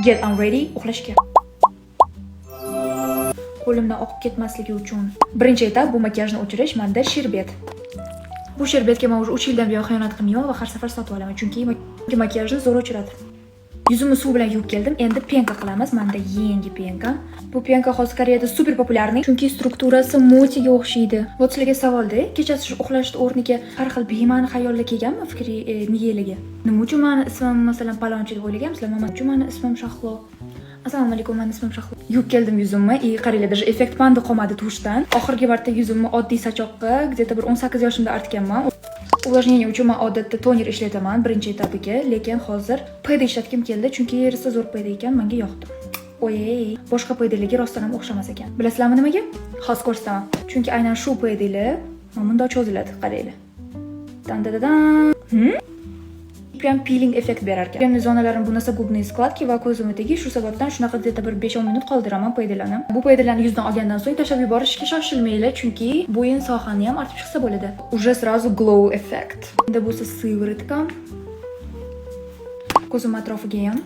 Get ready uxlashga. Qo'limdan oqib ketmasligi uchun birinchi etap bu makiyajni o'chirish. Manda sherbet. Bu sherbetga man уже 3 yildan buyon xiyonat qilmayman va har safar sotib olaman, chunki makiyajni zo'r o'chiradi. Yuzimni suv bilan yuvib keldim. Endi пенка qilamiz. Manda yangi пенка. Bu пенка hozir Koreyada супер популярный, chunki strukturasi motiga o'xshaydi. Вот sizlarga savolda: kechasi shu uxlashni o'rniga har xil bema'ni xayollar kelganmi fikri miyanglarga? Nima uchun mani ismim, masalan, palonchi deb o'ylaganmisizlar? Nima uchun mani ismim Shahlo? Assalomu alaykum, mani ismim Shahlo. Yuvib keldim yuzimni и qaranglar, даже эффект панды qolmadi тушь dan. Oxirgi marta yuzimni oddiy sachoqqa где-то bir 18 yoshimda artganman. Увлажнение uchun man odatda toner ishlataman birinchi etapiga, lekin hozir пэд ishlatgim keldi, chunki rosa zo'r пэд ekan, menga yoqdi. Oy, boshqa пэд larga rostdan ham o'xshamas ekan. Bilasizlarmi nimaga? Hozir ko'rsataman. Chunki aynan shu пэд lar mana bundoq cho'ziladi, qaranglar. Dan da da dan. Прям пилинг эффект berar ekan. Kremli zonalarim bu носогубные складки va ko'zimni tagi, shu sababdan shunaqa где-то bir 5-10 minut qoldiraman пэд larni. Bu пэд larni yuzdan olgandan so'ng tashlab yuborishga shoshilmanglar, chunki bo'yin sohani ham artib chiqsa bo'ladi. Уже сразу glow effect. Endi bo'lsa сыворотка. Ko'zim atrofiga ham.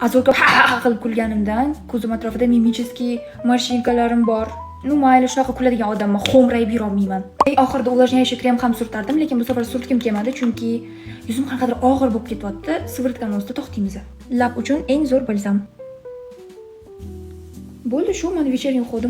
Azurka ha ha qilib kulganimdan ko'zim atrofida мимический морщинка larim bor. Ну mayli, shunaqa kuladigan odamman, xo'mrayib yurolmayman. Eng oxirida увлажняющий krem ham surtardim, lekin bu safar surtgim kelmadi, chunki yuzim qanaqadir og'ir bo'lib ketyapti. Сыворотка ni ustida to'xtaymiz. Lab uchun eng zo'r balzam. Bo'ldi, shu mani вечерний уходim.